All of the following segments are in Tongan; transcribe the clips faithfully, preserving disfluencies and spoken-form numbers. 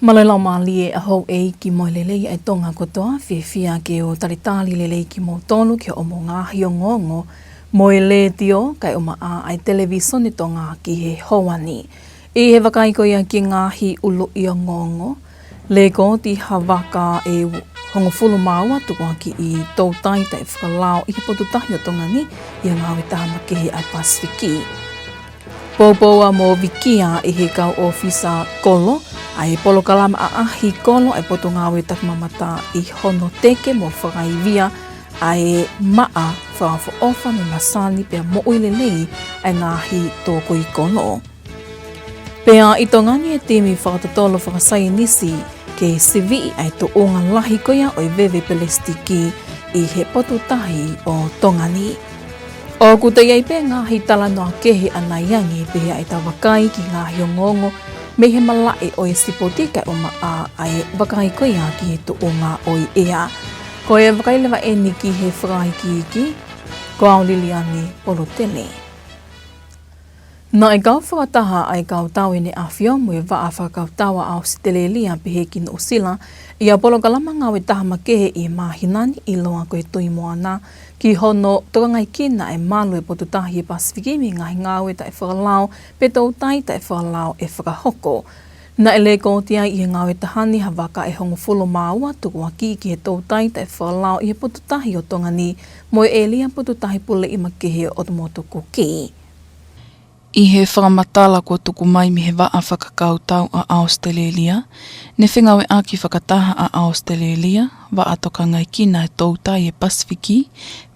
Mālō e laumālie ʻa houʻeiki mo e lelei ʻa e Tonga kotoa, fiefia ke u talitali lelei kimoutolu ki hoʻomou ngaahi ongoongo mo e letiō kae ʻumaʻā ʻa e televīsone Tonga ki he houa ni. ʻI he vakai ko ia ki he ngaahi ʻuluʻi ongoongo, lekooti ha vaka ʻe hongofulu mā ua tukuakiʻi toutai taʻefakalao ʻi he potu tahi ʻo Tonga ni ʻi he ngāue taha makehe ʻa e Pasifiki. Poupou mo vikia ʻe he kau ʻōfisa kolo ʻa e polokalama ʻaʻahi kolo ʻa e Potungāue Takimamata ʻi hono teke mo fakaivia ʻa e maʻa fakaʻofoʻofa mo e masani pea moʻui lelei ʻa e ngaahi tōkui kolo. Pea ʻi Tonga ni e timi fakatotolo fakasaienisi ke siviʻi ʻa e tuʻunga lahi ko ia ʻo e veve pelesitiki ʻi he potu tahi ʻo Tonga ni. ʻOku toe ʻi ai pē ngaahi talanoa kehe ʻanai ange pea ʻe tau vakai ki he ngaahi ongoongo mei he malaʻe ʻo e sipoti kae ʻumaʻā ʻa e vakai ko ia ki he tuʻunga ʻo e ʻea. Ko e vakai leva eni ki he fakaikiiki, ko au Liliani Polotele. Naʻe kau fakataha ʻa e kau tau ʻEne ʻAfio mo e Vaʻa Fakakautau ʻa ʻAositelēlia pehē ki Nuʻusila ʻi ha polokalama ngāue taha makehe ʻi he māhina ni ʻiloa ko e Tui Moana, ki hono tokangaekina ʻa e malu ʻo e potu tahi ʻo e Pasifiki mei he ngaahi ngāue taʻefakalao pe toutai taʻefakalao ʻe fakahoko. Naʻe lekooti ai ʻi he ngāue taha ni ha vaka ʻe hongofulu mā ua tukuakiʻi ki he toutai taʻefakalao ʻi he potu tahi ʻo Tonga ni mo e ʻēlia potu tahi puleʻi makehe ʻo ʻOtu Motu Kuki. ʻI he fakamatala kuo tuku mai mei he Vaʻa Fakakautau ʻa ʻAositelēlia, ne fengāueʻaki fakataha ʻa ʻAositelēlia, Vaʻa Tokangaekina ʻa e Toutai ʻa e Pasifiki,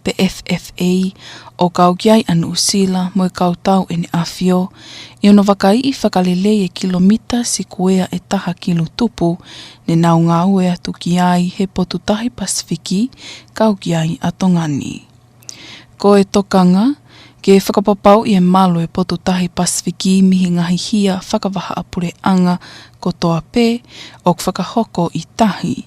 pe F F A, ʻo kau ki ai ʻa Nuʻusila mo e kau tau ʻEne ʻAfio, ʻi hono vakaiʻi fakalelei e kilomita sikuea ʻe taha kilu tupu ne nau ngāue atu ki ai he potu tahi Pasifiki, kau ki ai ʻa Tonga ni. Ko e tokanga, ke fakapapauʻi e malu ʻo e potu tahi Pasifiki mei he ngaahi hia fakavahaʻapuleʻanga kotoa pē ʻoku fakahoko ʻi tahi.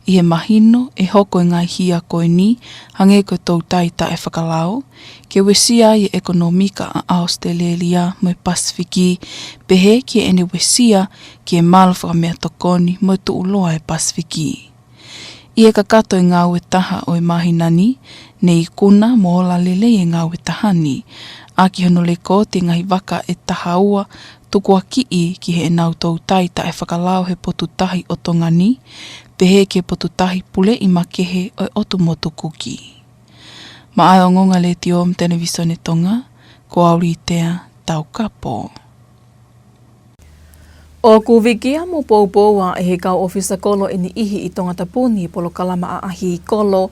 ʻI he mahino ʻe hoko e ngaahi hia ko eni, hangē ko e toutai taʻefakalao, ke uesia ai e ʻekonōmika ʻa ʻAositelēlia mo e Pasifiki, pehē ki heʻene uesia ki he malu fakameʻatokoni mo e tuʻuloa ʻa e Pasifiki. ʻI he kakato e ngāue taha ʻo e māhina ni, ne ikuna mo ola lelei e ngāue taha ni, ʻaki hono lekooti e ngaahi vaka ʻe taha ua tukuakiʻi ki heʻenau toutai taʻefakalao he potu tahi ʻo Tonga ni, pehē ki he potu tahi puleʻi makehe ʻo e ʻOtu Motu Kuki. Maʻa e ongoongo ʻa e Letiō mo e Televīsone Tonga, ko au Litea Taukapo. ʻOku vikia mo poupou ʻe he kau ʻōfisa kolo ʻe niʻihi ʻi Tongatapu ni e polokalama ʻaʻahi kolo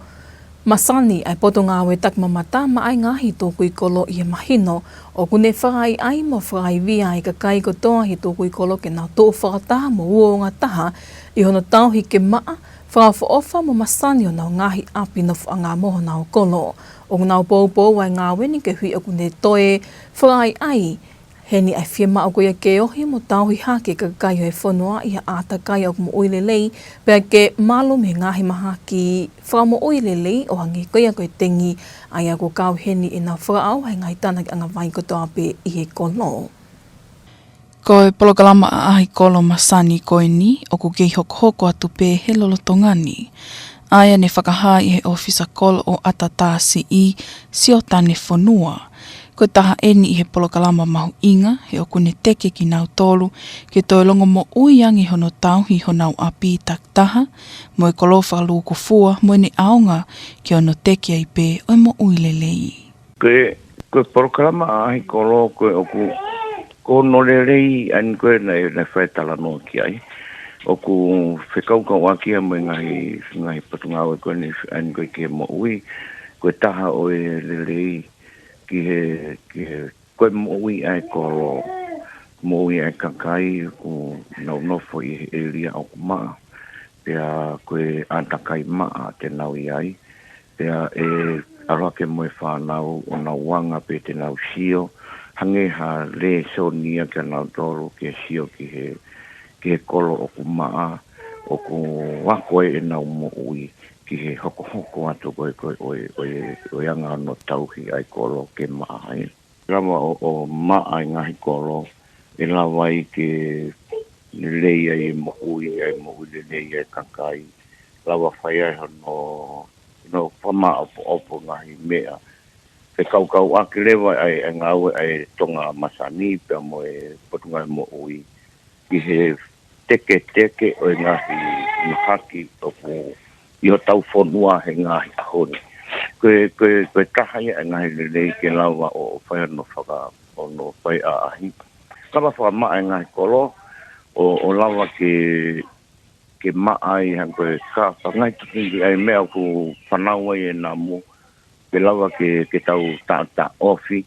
masani ʻa e Potungāue Takimamata maʻa e ngaahi tōkui kolo ʻi he mahino ʻoku ne fakaʻaiʻai mo fakaivia e kakai kotoa he tōkui kolo ke nau tuʻu fakataha mo uouangataha ʻi hono tauhi ke maʻa, fakaʻofoʻofa mo masani honau ngaahi ʻapi nofoʻanga mo honau kolo. ʻOku nau poupou ʻa e ngāue ni koeʻuhi ʻoku ne toe fakaʻaiʻai heni ʻa e fiemaʻu ko ia ke ohi mo tauhi hake e kakai ʻo e fonua ʻi ha ʻātakai ʻoku moʻui lelei, pea ke malu mei he ngaahi mahaki fakamoʻui lelei ʻo hangē ko ia ko e tengi, ʻa ia ʻoku kau heni ʻenau fakaʻauha e ngaahi tānaki ʻangavai kotoa pē ʻi he kolo. Ko e polokalama ʻaʻahi kolo masani ko eni ʻoku kei hokohoko atu pē he lolotonga ni, ʻa ia ne fakahā ʻe he ʻōfisa kolo ʻo ʻAtatasiʻi, Siotane Fonua. Ko e taha eni ʻi he polokalama mahuʻinga, he ʻoku ne teke kinautolu ke toe longomoʻui ange hono tauhi honau ʻapi takitaha mo e kolo fakalūkufua mo ʻene ʻaonga ki hono teke ai pē ʻo e moʻui lelei. Ko e, ko e polokalama ʻaʻahi kolo ko ē ʻoku, ko hono lelei ʻa eni ko ē naʻe, naʻe fai e talanoa ki ai. ʻOku fekaukauʻaki ia mo e ngaahi, ngaahi potungāue ko eni ʻa eni ko ē ki he moʻui. Ko e taha ʻo e lelei ki he, ki he, ko e moʻui ʻa e kolo, moʻui ʻa e kakai ʻoku nau nofo ʻi he ʻēlia ʻoku maʻa. Pea ko e ʻātakai maʻa te nau ʻi ai. Pea ʻe ʻalu hake mo e fānau ʻo nau anga pē te nau sio, hangē ha lēsoni ia kia nautolu ke sio ki he, ki he kolo ʻoku maʻa, ʻoku ako ai ʻenau moʻui ki he hokohoko atu ko ē, ko ē, ʻo e, ʻo e, ʻo e anga hono tauhi ʻa e kolo ke maʻa ai. Lava ʻo, ʻo maʻa e ngaahi kolo, ʻe lava ai ke lelei ai e moʻui, ʻa e moʻui lelei ʻa e kakai. Lava fai ai hono, hono fakamaʻopoʻopo ngaahi meʻa. Fekaukauʻaki leva ʻa e, ʻa e ngāue ʻa e Tonga Masani pea mo e Potungāue Moʻui ʻi he teketeke ʻo e ngaahi mahaki ʻoku ʻi hotau fonua he ngaahi ʻaho ni. Ko e, ko e, ko e taha ia e ngaahi lelei ke lava ʻo, ʻo fai hono faka-, hono faiʻaʻahi. Lava fakamaʻa e ngaahi kolo, ʻo, ʻo lava ke, ke maʻa ai hangē ko e kapa, ngaahi tukingi ʻa e meʻa ʻoku fanau ai e namu, ke lava ke, ke tau taʻotaʻofi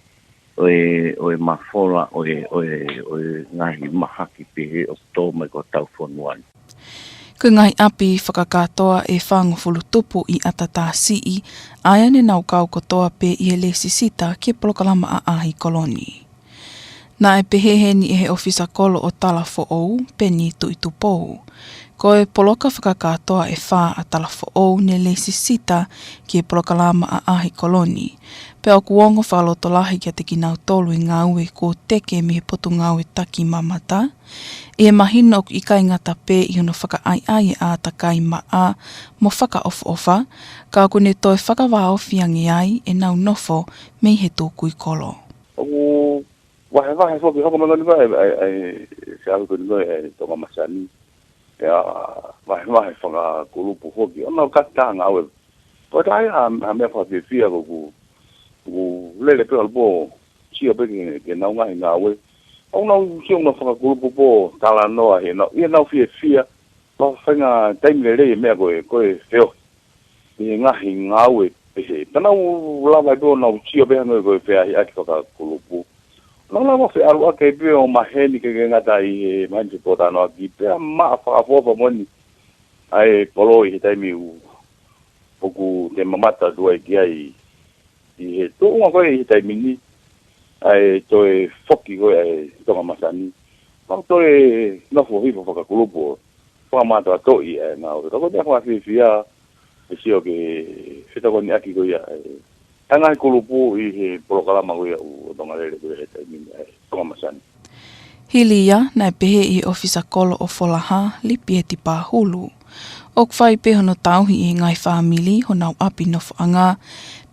ʻo e, ʻo e mafola ʻo e, ʻo e, ʻo e ngaahi mahaki pehē ʻoku tō mai ki hotau fonua ni. Ko e ngaahi ʻapi fakakātoa ʻe fāngofulu tupu ʻi ʻAtatasiʻi, ʻa ia ne nau kau kotoa pē ʻi he lēsisita ki he polokalama ʻaʻahi kolo ni. Naʻe pehē heni ʻe he ʻōfisa kolo ʻo Talafoʻou, Peni Tuʻitupou, ko e poloka fakakātoa ʻe fā ʻa Talafoʻou ne lēsisita ki he polokalama ʻaʻahi kolo ni, pea ʻoku ongo fakalotolahi kiate kinautolu e ngāue kuo teke mei he Potungāue Takimamata, ʻi he mahino ʻoku ʻikai ngata pē ʻi hono fakaʻaiʻai e ʻātakai maʻa mo fakaʻofoʻofa, ka ʻoku ne toe fakavāofi ange ai ʻenau nofo mei he tukui kolo. ʻOku vahevahe foki hoko mai ko eni ko e, ʻa e, ʻa e, se ahu ko eni ko e, ʻa e Tonga Masani. ʻIa, vahevahe fakakulupu foki. ʻO nau kata ngāue. Ko e taha ia ʻa e meʻa fakafiefia ko ʻeku, ʻeku lele pē ʻalu pō, sio pē ki he, ki heʻenau ngaahi ngāue. ʻO nau sio nau fakakulupu pō, talanoa he nau, ʻi heʻenau fiefia, ʻo fainga taimi lelei e meʻa ko e, ko e feohi. ʻI he ngaahi ngāue pehē. Pea nau lava ai pē ʻo nau sio pē hangē ko e feahiʻaki fakakulupu. Nau lava feʻaluʻaki ai pē ʻo maheni ke, ke ngata ʻi he maheni fepōtalanoaʻaki pea maʻa fakaʻofoʻofa moʻoni ʻa e kolo ʻi he taimi ʻoku, ʻoku te mamata atu ai ki ai ʻi he tuʻunga ko ē ʻi he taimi ni, ʻa e toe foki ko ē ʻa e Tonga Masani. Mau toe nofo hifo fakakulupu ʻo fakamātoatoʻi ʻa e ngāue. Ka ko e meʻa fakafiefia ʻe sio ki he fetokoniʻaki ko ia ʻa e, ʻa e ngaahi kulupu ʻi he polokalama ko ia ʻoku ʻotonga lele ko ia he taimi ni ʻa e Tonga Masani. Hili ia, naʻe pehē ʻe he ʻōfisa kolo ʻo Folaha, Lipieti Pahulu, ʻoku fai pē hono tauhi ʻe he ngaahi fāmili honau ʻapi nofoʻanga,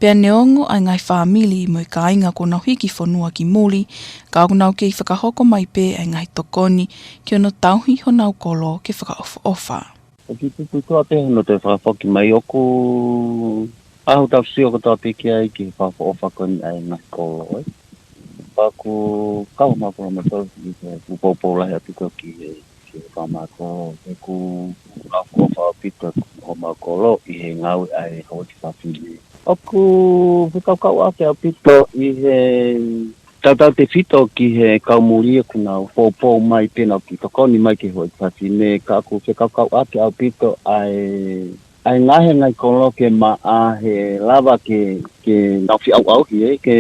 pea neongo ʻa e ngaahi fāmili mo e kāinga kuo nau hiki fonua ki muli, ka ʻoku nau kei fakahoko mai pē ʻa e ngaahi tokoni ki hono tauhi honau kolo ke fakaʻofoʻofa. ʻOku tupu ʻi tuʻa pē hono toe fakafoki mai ʻoku ʻaho tau sio kotoa pē ki ai ki he fakaʻofoʻofa ko eni ʻa e ngaahi kolo, ē. Pea ʻoku kau mai kolo mo tolu ki he kuo poupou lahi atu ko ē ki he, ki he fakamakolo. ʻOku fakaʻofoʻofa ʻaupito ʻo mau kolo ʻi he ngāue ʻa e houʻeiki fafine. ʻOku fekaukauʻaki ʻaupito ʻi he tautautefito ki he kau muli ʻoku nau poupou mai pea nau kiʻi tokoni mai ki he houʻeiki fafine, ka ʻoku fekaukauʻaki ʻaupito ʻa e, ʻa e ngaahi ngaahi kolo ke maʻa he lava ke, ke nau feʻauʻauhi, ē, ke,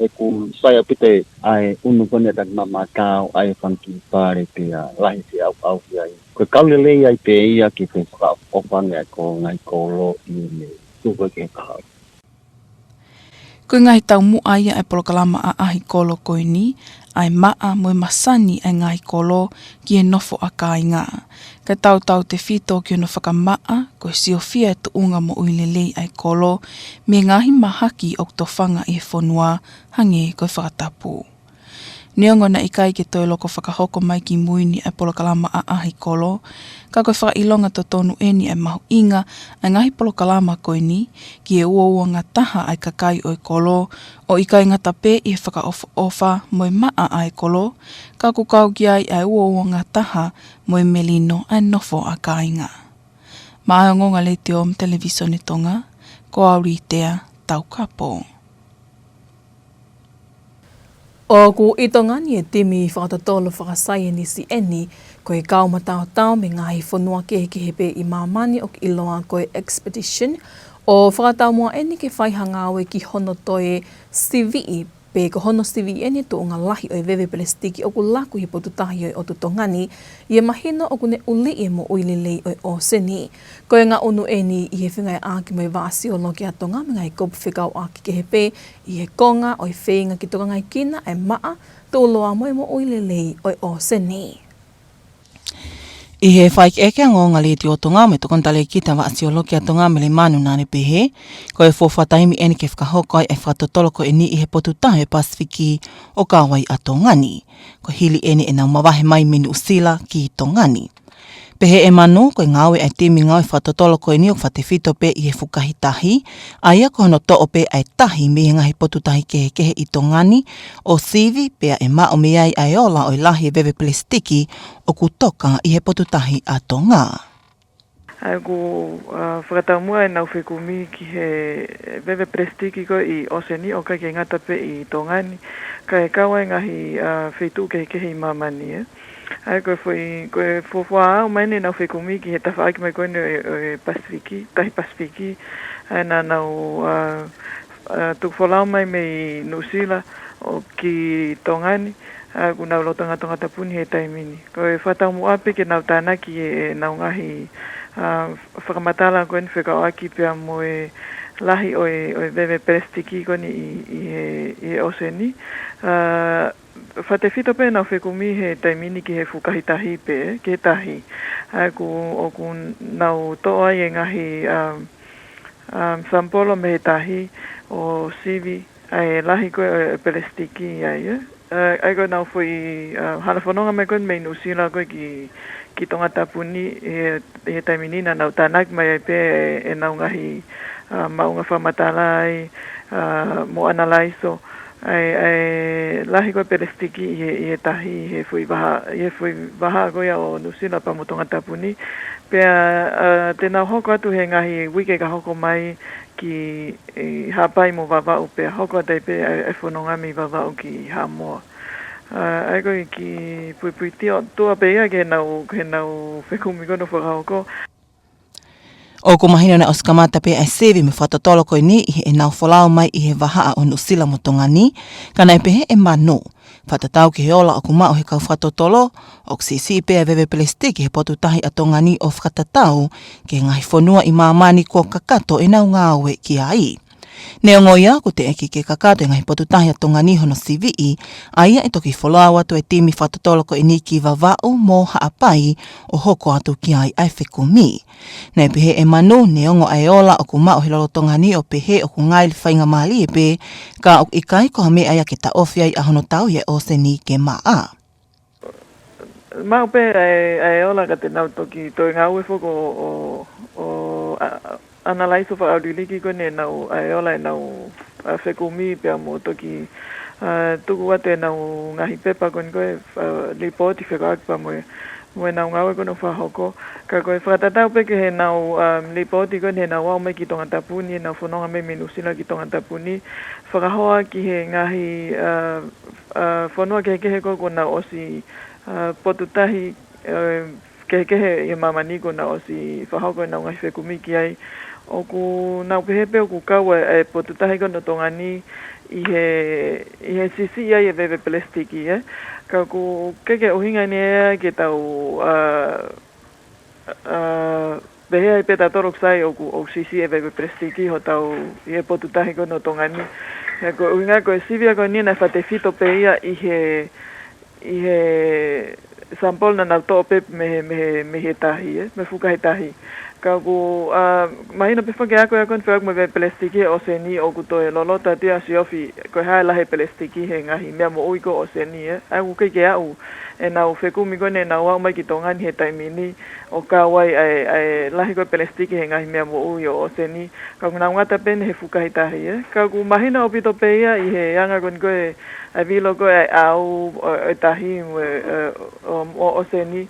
ʻoku sai ʻaupito ʻa e ʻunu ko eni ʻa Takimamata ʻo ʻai e fanga kiʻi fale pea lahi e feʻauʻauhi ai. Ko e kau lelei ai pē ia ke fakaʻofoʻofa ange ʻa e ngaahi kolo ʻi he tuku ki he kahaʻu. Ko e ngaahi taumuʻa ia ʻa e polokalama ʻaʻahi kolo ko eni, ʻa e maʻa mo e masani ʻa e ngaahi kolo ki he nofo ʻa kāinga. Kae tautautefito ki hono fakamaʻa, ko e siofia e tuʻunga moʻui lelei ʻa e kolo, mei he ngaahi mahaki ʻoku tofanga ʻi he fonua, hangē ko e fakatapu. Neongo naʻe ʻikai ke toe loko fakahoko mai ki mui ni ʻa e polokalama ʻaʻahi kolo, ka ko e fakaʻilonga totonu eni ʻa e mahuʻinga ʻa e ngaahi polokalama ko eni ki he uouangataha ʻa e kakai ʻo e kolo, ʻo ʻikai ngata pē ʻi he fakaʻofoʻofa mo e maʻa ʻa e kolo, ka ʻoku kau ki ai ʻa e uouangataha mo e melino ʻa e nofo ʻa kāinga. Maʻa e Ongoongo Letiō mo e Televīsone Tonga, ko au Litea Taukapo. ʻOku ʻi Tonga ni e timi fakatotolo fakasaienisi eni, ko e kau mataotao mei he ngaahi fonua kehekehe pē ʻi māmani ʻoku ʻiloa ko e expedition, ʻo fakataumuʻa eni ke fai ha ngāue ki hono toe siviʻi, pe ko hono siviʻi eni e tuʻunga lahi ʻo e veve pelesitiki ʻoku laku ʻi he potu tahi ʻo e ʻotu Tonga ni, ʻi he mahino ʻoku ne uliʻi e moʻui lelei ʻo e ʻōseni. Ko e ngaʻunu eni ʻi he fengāueʻaki mo e Vaʻa Sioloki ʻa Tonga mo e ngaahi kopu fekauʻaki kehe pē ʻi he konga ʻo e feinga ke tokangaekina e maʻa, tuʻuloa mo e moʻui lelei ʻo e ʻōseni. ʻI he fakaʻekeʻeke ʻa e ongoongo ʻa e Letiō Tonga mo e Tokoni Talēkita Vaʻa Siolokī ʻa Tonga, Melemanu Nane, pehē ko e fuofua taimi eni ke fakahoko ai ʻa e fakatotolo ko eni ʻi he potu tahi ʻo e Pasifiki ʻo kau ai ʻa Tonga ni. Ko e hili eni ʻenau mavahe mai mei Nuʻusila ki Tonga ni. Pehē ʻe Manu, ko e ngāue ʻa e timi ngāue fakatotolo ko eni ʻoku fakatefito pē ʻi he fukahi tahi, ʻa ia ko hono toʻo pē ʻa e tahi mei he ngaahi potu tahi kehekehe ʻi Tonga ni ʻo sivi, pea ʻe maʻu mei ai ʻa e ola ʻo e lahi e veve pelesitiki ʻoku toka ʻi he potu tahi ʻa Tonga. ʻA ia ʻoku, ʻa, fakataumuʻa ʻenau fekumi ki he veve pelesitiki ko ē ʻi ʻōseni, ʻo ʻikai ke ngata pē ʻi Tonga ni, ka ʻe kau ai e ngaahi, ʻa, feituʻu kehekehe ʻi māmani, ē. ʻA ia ko e foʻi, ko e fuofua aʻu mai eni ʻenau fekumi ki he tafaʻaki mai ko eni ʻo e, ʻo e Pasifiki, tahi Pasifiki, ʻa ia naʻa nau, ʻa, ʻa, tuku folau mai mei Nuʻusila ʻo ki Tonga ni, ʻa, ʻoku nau lolotonga tongatapu ni he taimi ni. Ko e fakataumuʻa pē ke nau tānaki e, ʻenau ngaahi, ʻa, fakamatala ko eni fekauʻaki pea mo e lahi ʻo e, ʻo e veve pelesitiki ko eni ʻi, ʻi he, ʻi he ʻōseni. ʻA, fakatefito pē ʻenau fekumi he taimi ni ki he fukahi tahi pē, ki he tahi. ʻA ia ʻoku, ʻoku nau toʻo ai e ngaahi, ʻa, ʻa, sample mei he tahi ʻo sivi ʻa e lahi ko ē ʻo e pelesitiki ai, ē. ʻA, ʻa ia ko ʻenau foʻi, ʻa, halafononga mai ko eni mei Nuʻusila ko ē ki, ki Tongatapu ni, ʻi he, ʻi he taimi ni naʻa nau tānaki mai ai pē ʻenau ngaahi, ʻa, maʻunga fakamatala ai, ʻa, mo ʻanalaiso ʻa e, ʻa e lahi ko ē pelesitiki ʻi he, ʻi he tahi, ʻi he foʻi vahaʻa, ʻi he foʻi vahaʻa ko ia ʻo Nuʻusila pea mo Tongatapu ni. Pea, ʻa, te nau hoko atu he ngaahi uike ka hoko mai ki, ʻi Haʻapai mo Vavaʻu, pea hoko atu ai pē ʻa e, ʻa e fononga mei Vavaʻu ki Haʻamoa. ʻA, ʻa ia ko e kiʻi puipuituʻa pē ia ke nau, ke nau fekumi ko ē ʻenau fakahoko. ʻOku mahino naʻe ʻosi kamata pē ʻa e sivi mo e fakatotolo ko eni ʻi heʻenau folau mai ʻi he vahaʻa ʻo Nuʻusila mo Tonga ni, ka naʻe pehē ʻe Manu, fakatatau ki he ola ʻoku maʻu ʻe he kau fakatotolo, ʻoku siʻisiʻi pē ʻa e veve pelesitiki he potu tahi ʻa Tonga ni ʻo fakatatau ki he ngaahi fonua ʻi māmani kuo kakato ʻenau ngāue ki ai. Neongo ia, ʻoku teʻeki ke kakato ʻe he ngaahi potu tahi ʻa Tonga ni hono siviʻi, ʻa ia ʻe toki folau atu e timi fakatotolo ko eni ki Vavaʻu mo Haʻapai ʻo hoko atu ki ai ʻa e fekumi. Naʻe pehē ʻe Manu, neongo ʻa e ola ʻoku maʻu he lolotonga ni ʻo pehē ʻoku ngali faingamālie pē, ka ʻoku ʻikai ko ha meʻa ia ke taʻofi ai ʻa hono tauhi e ʻōseni ke maʻa. Maʻu pē ʻa e, ʻa e ola ka te nau toki toe ngāue foki ʻo, ʻo, ʻo, ʻa, ʻa, analaiso fakaʻauliliki ko eni ʻenau, ʻa e ola ʻenau, ʻa, fekumi pea mo toki, ʻa, tuku atu ʻenau ngaahi pepa ko eni ko e, ʻa, lipooti fekauʻaki pea mo e, mo ʻenau ngāue ko eni ʻoku fakahoko. Ka ko e fakatatau pē ki heʻenau, ʻa, lipooti ko eni heʻenau aʻu mai ki Tongatapu ni, ʻenau fononga mai mei Nuʻusila ki Tongatapu ni, fakahoa ki he ngaahi, ʻa, ʻa, fonua kehekehe ko ē kuo nau ʻosi, ʻa, potu tahi, ʻa, kehekehe ʻi māmani kuo nau ʻosi fakahoko ʻenau ngaahi fekumi ki ai. ʻOku nau pehē pē ʻoku kau ʻa e, ʻa e potu tahi ko eni ʻo Tonga ni ʻi he, ʻi he siʻisiʻi ai e veve pelesitiki, ē. Ka ʻoku ʻikai ke ʻuhinga eni ia ke tau, ʻa, ʻa, pehē ai pē tautolu ʻoku sai ʻoku, ʻoku siʻisiʻi e veve pelesitiki hotau ʻi he potu tahi ko eni ʻo Tonga ni. He ko e ʻuhinga ko e sivi ia ko eni naʻe fakatefito pē ia ʻi he, ʻi he sample naʻa nau toʻo pē mei he, mei he, mei he tahi, ē, mei he fukahi tahi. Ka ʻoku, ʻa, mahino pē foki ʻa e ako ia ko eni fekauʻaki mo e veve pelesitiki he ʻōseni ʻoku toe loloto atu ia ʻo siofi ko e hā e lahi e pelesitiki he ngaahi meʻa moʻui ko ē ʻōseni, ē. ʻA ia ʻoku ʻikai ke aʻu ʻenau fekumi ko eni ʻenau aʻu mai ki Tonga ni he taimi ni ʻo kau ai ʻa e, ʻa e lahi ko ē pelesitiki he ngaahi meʻa moʻui ʻo ʻōseni. Ka ʻoku nau ngata pē eni he fukahi tahi, ē. Ka ʻoku mahino ʻaupito pē ia ʻi he anga ko eni ko e, ʻa e vilo ko ē ʻa e ʻau ʻo, ʻo e tahi mo e, ʻo, ʻo, ʻo ʻōseni.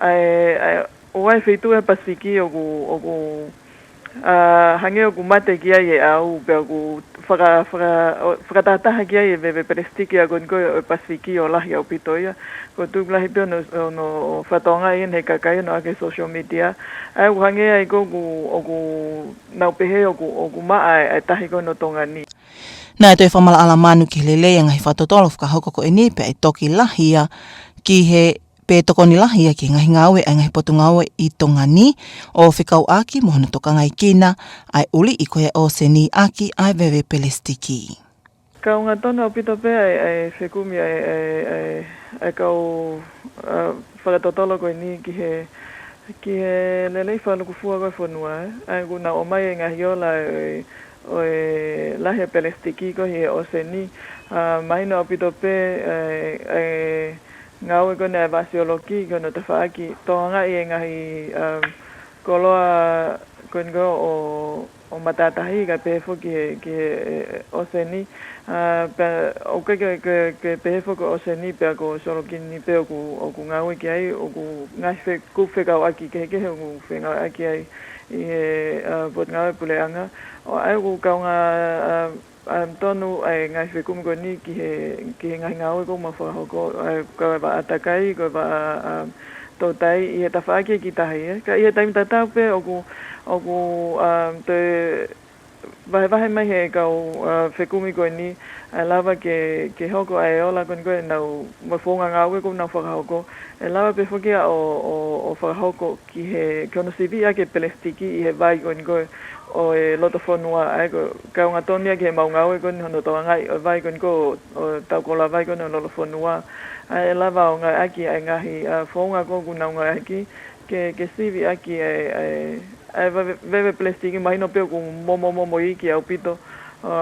ʻA e, ʻa e, ʻoku ʻi ai e feituʻu ʻi he Pasifiki ʻoku, ʻoku, ʻa, hangē ʻoku mate ki ai e ʻau, pea ʻoku faka-, faka-, ʻo, fakatahataha ki ai e veve pelesitiki ʻa ko eni ko e, ʻo e Pasifiki ʻo lahi ʻaupito ia. Ko e tuku lahi pē hono, hono fakatokangaʻi eni ʻe he kakai ʻo ʻohake he social media. ʻA ia ʻoku hangē ai ko ē ʻoku, ʻoku nau pehē ʻoku, ʻoku maʻa e, e tahi ko eni ʻo Tonga ni. Naʻe toe fakamaʻalaʻala ʻa Manu ki he lelei e ngaahi fakatotolo fakahoko ko eni pea ʻe toki lahi ia ki he, pe tokoni lahi ia ki he ngaahi ngāue ʻa e ngaahi potungāue ʻi Tonga ni ʻo fekauʻaki mo hono tokangaekina ʻa e ʻuliʻi ko ē ʻa e ʻōseni ʻaki ʻa e veve pelesitiki. Kaungatonu ʻaupito pē ʻa e, ʻa e fekumi ʻa e, ʻa e, ʻa e, ʻa e kau, ʻa, fakatotolo ko eni ki he, Ki he lelei fakalūkufua ko ē e fonua, ē. ʻA ia ʻoku nau ʻomai e ngaahi ola ʻo e, ʻo e lahi e pelesitiki ko ē he ʻōseni, ʻa, mahino ʻaupito pē, ē, e ngāue ko eni ʻa e vasiolokī ki hono tafaʻaki, tokangaʻi e ngaahi, ʻa, koloa ko eni ko ē ʻo ʻo matātahi kae pehē foki ki he, ki he, ē, ʻōseni. ʻA, pea ʻoku ʻikai ke, ke, ke pehē foki ʻōseni pea ko siolokī ni pē ʻoku, ʻoku ngāue ki ai, ʻoku ngaahi fe-, ʻoku fekauʻaki kehekehe ʻoku fengāueʻaki ai ʻi he, ʻa, Potungāue Puleʻanga. ʻO ʻa ia ʻoku kaunga, ʻa, ʻa, tonu ʻa e ngaahi fekumi ko eni ki he, ki he ngaahi ngāue ʻoku mau fakahoko, ʻa, ko e vaʻa takai, ko e vaʻa, ʻa, toutai ʻi he tafaʻaki ki tahi, ē. Ka ʻi he taimi tatau pē ʻoku, ʻoku, ʻa, toe vahevahe mai he kau, ʻa, fekumi ko eni, ʻe lava ke, ke hoko ʻa e ola ko eni ko ē ʻenau, mo e founga ngāue ʻoku nau fakahoko, ʻe lava pē foki ia ʻo, ʻo, ʻo fakahoko ki he, ki hono siviʻi ʻaki e pelesitiki ʻi he vai ko eni ko ē ʻo e loto fonua, ʻa ia ko e kaunga tonu ia ki heʻemau ngāue ko eni hono tokangaʻi ʻo e vai ko eni ko ē ʻo, ʻo e tau koloa vai ko eni ʻo e loto fonua. ʻA ia ʻe lava ʻo ngāueʻaki ʻa e ngaahi, ʻa, founga ko ē ʻoku nau ngāueʻaki ke, ke siviʻi ʻaki ʻa e, ʻa e, ʻa e veve, veve pelesitiki mahino pē ʻoku momomomo iiki ʻaupito, ʻa,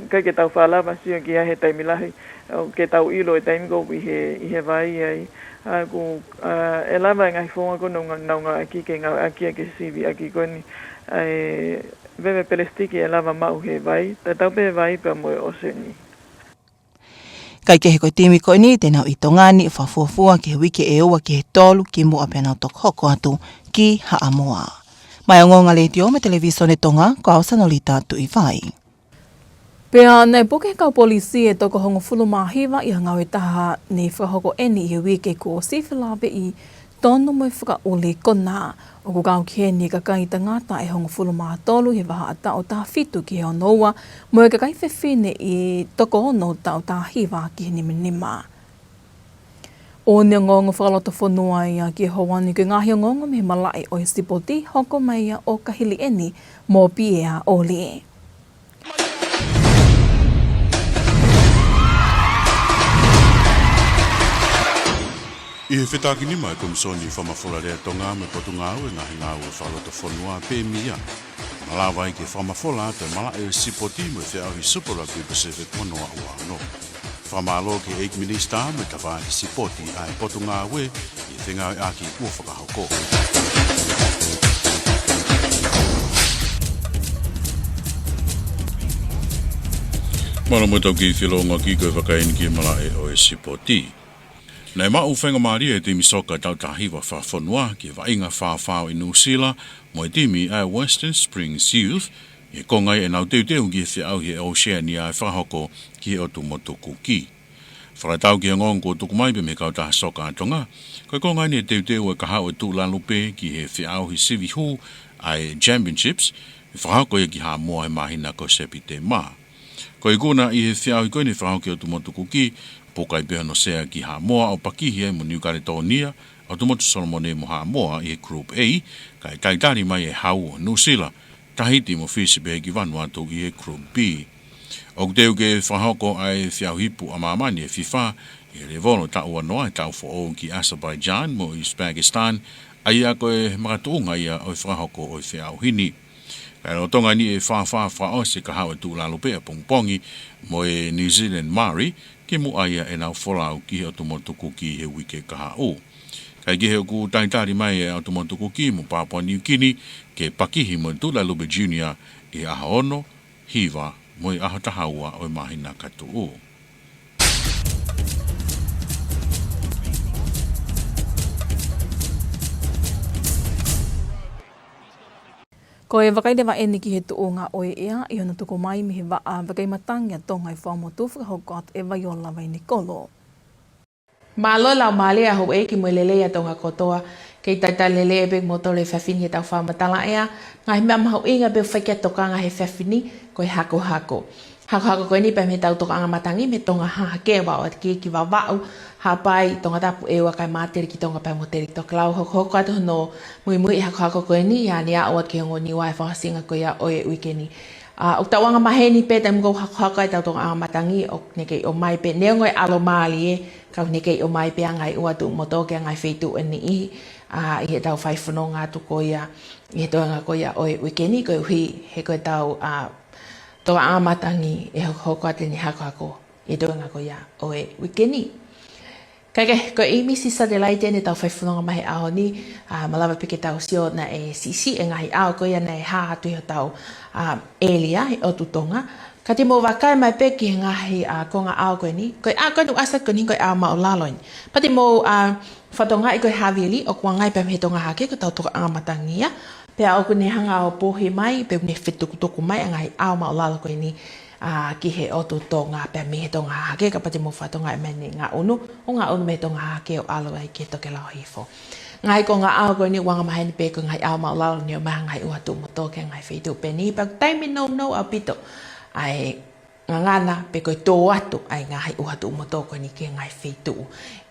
ʻikai ke tau faʻa lava sio ki ai he taimi lahi, ʻo ke tau ʻilo e taimi ko ē ʻoku ʻi he, ʻi he vai ai. ʻA, ʻoku, ʻa, ʻe lava e ngaahi founga ko ē ʻoku nau ngā-, nau ngāueʻaki ke ngāueʻaki ia ke siviʻi ʻaki ko eni ʻa e veve pelesitiki ʻe lava maʻu he vai, tatau pē vai pea mo e ʻōseni. Kae kehe ko e timi ko eni te nau ʻi Tonga ni ʻo fakafuofua ki he uike ʻe ua ki he tolu kimuʻa pea nau toki hoko atu ki Haʻamoa. Maʻá e Ongoongo Letiō mo e Televisone Tonga, ko au Sanolita Tuʻivai. Pea naʻe puke ʻe he kau polisi e toko hongofulu mā hiva ʻi ha ngāue taha ne fakahoko ʻeni ʻi he uike kuo ʻosi, felāveʻi tonu mo e fakaʻuli konā. ʻOku kau ki heni e kakai tangata ʻe hongofulu mā tolu ʻi he vahaʻa taʻu taha fitu ki he ono ua, mo e kakai fefine ʻe toko ono taʻu taha hiva ki he nima nima. ʻOku ne ongoongo fakalotofonua ia ki he ʻaho ni ki he ngaahi ongoongo mei he malaʻe ʻo e sipoti, hoko mai ia ʻo Kahiliʻeni mo Piea ʻOli. ʻI he fetākinima ʻa e Komisoni Fakamafola Lea Tonga mo e Potungāue Ngaahi Ngāue Fakalotofonua, Pemia, malava ai ke fakamafola atu e malaʻe ʻo e sipoti mo e feʻauhi Super Rugby Pacific ono ua ono. Fakamālō ki he ʻEiki Minisitā mo e tafaʻaki sipoti ʻa e Potungāue ʻi he fengāueʻaki kuo fakahoko. Mālō mo e tau kiʻi felōngoaki ko e vakai eni ki he malaʻe ʻo e sipoti. Naʻe maʻu faingamālie e timi soka taʻu taha hiva fakafonua ki he vaʻinga fāfā ʻi Nuʻusila mo e timi ʻa e Western Springs Youth, ʻi he konga ia ʻenau teuteu ki he feʻauhi ʻa e Oceania ʻe fakahoko ki he ʻotu motu Kuki. Fakatatau ki he ongoongo kuo tuku mai pē mei he kautaha soka ʻa Tonga, ko e konga eni e teuteu ʻa e kahaʻu ʻo e Tuʻulalupe ki he feʻauhi sivi hū ʻa e Championships, ʻe fakahoko ia ki Haʻamoa he māhina ko Sepitema. Ko e ikuna ʻi he feʻauhi ko eni ʻe fakahoko ki he ʻotu motu Kuki, puka ai pē hono sea ki Haʻamoa ʻo pakihi ai mo Niu Kaletōnia, ʻOtu Motu Solomone mo Haʻamoa ʻi he Group A, kae talitali mai e hau ʻo Nuʻusila, Tahiti mo Fisi pehē ki Vanuatu ʻi he Group B. ʻOku teu ke fakahoko ʻa e feʻauhi ipu ʻa māmani ʻa e FIFA ʻi he lēvolo taʻu ua noa, taʻu foʻou, ki Azerbaijan mo Uzbekistan, ʻa ia ko e makatuʻunga ia ʻo e fakahoko ʻo e feʻauhi ni. Kae lolotonga eni e fāfā fakaʻosi e kahaʻu ʻo e Tuʻulalupe ʻapongipongi mo e New Zealand Māori, kimuʻa ia ʻenau folau ki he ʻotu motu Kuki he uike kahaʻu. Kae kehe ʻoku talitali mai e ʻotu motu Kuki mo Papua New Guinea ke pakihi mo e Tuʻulalupe Junior ʻi he ʻaho ono, hiva mo e ʻaho taha ua ʻo e māhina ka tuʻu. Ko e vakai leva eni ki he tuʻunga ʻo e ʻea ʻi hono tuku mai mei he vaʻa vakai matangi ʻa Tonga ʻi Fuaʻamotu, fakahoko atu ʻe Vaiola Vainikolo. Mālō e laumālie ʻa houʻeiki mo e lelei ʻa Tonga kotoa. Kei talitali lelei pē kimoutolu he efiafi ni ki heʻetau fakamatala ʻea. Ngaahi meʻa mahuʻinga pē ʻoku fai ki ai e tokanga he efiafi ni ko e hakohako. Hakohako ko eni pea mei heʻetau tokaʻanga matangi mei Tonga Hahake, ʻo aʻu atu ki Vavaʻu, Haʻapai, Tongatapu ʻEua kae māteli ki Tonga pea mo Teletokelau. Hokohoko atu hono muimui e hakohako ko eni ʻi heʻene aʻu atu ki he ongo Niua e fakaʻosinga ko ia ʻo e uike ni. ʻA, ʻoku tau anga maheni pē taimi ʻoku hakohako ai ʻetau tokaʻanga matangi ʻoku ne kei ʻomai pē, neongo e ʻalomālie, ka ʻoku ne kei ʻomai pē ʻa e ngaahi ʻū ʻatumotu ki he ngaahi feituʻu ʻe niʻihi. ʻa, ʻi heʻetau fai fononga atu ko ia ʻi he toenga ko ia ʻo e uike ni, koeʻuhi he ko ʻetau, ʻa, toenga matangi ʻe hokohoko atu ʻeni hakohako ʻi he toenga ko ia ʻo e uike ni. Kae kehe, ko e ʻīmisi satelaite ʻeni ʻetau fai fononga mai he ʻaho ni, ʻa, malava pē ke tau sio naʻe siʻisiʻi e ngaahi ʻao ko ia naʻe hā atu ʻi hotau, ʻa, ʻēlia he ʻotu Tonga. Ka te mou vakai mai pē ki he ngaahi, ʻa, konga ʻao ko ʻeni. Ko e ʻao ko ʻeni ʻoku ʻasi ko ʻeni ko e ʻao māʻulalo ʻeni. Pea te mou, ʻa, fakatokangaʻi ko e havili ʻoku ʻangai pē mei he Tonga Hahake, ko ʻetau toenga matangi ia. Pea ʻoku ne hanga ʻo puhi mai, pea ne fetukutuku mai ʻa e ngaahi ʻao māʻulalo ko ʻeni, ʻa, ki he ʻotu Tonga pea mei he Tonga Hahake, kapau te mou fakatokangaʻi mai ʻene ngaʻunu, ʻo ngaʻunu mei he Tonga Hahake ʻo ʻalu ai ki he tokelau hifo. Ngaahi konga ʻao ko ʻeni ʻoku angamaheni pē ko e ngaahi ʻao māʻulalo ne ʻomai ha ngaahi ʻuha tuʻu mo tō ki he ngaahi feituʻu pē ʻeni, pea ʻoku taimi nounou ʻaupito ʻa e ngangana pe ko e tō atu ʻa e ngaahi ʻuha tuʻu mo tō ko ʻeni ki he ngaahi feituʻu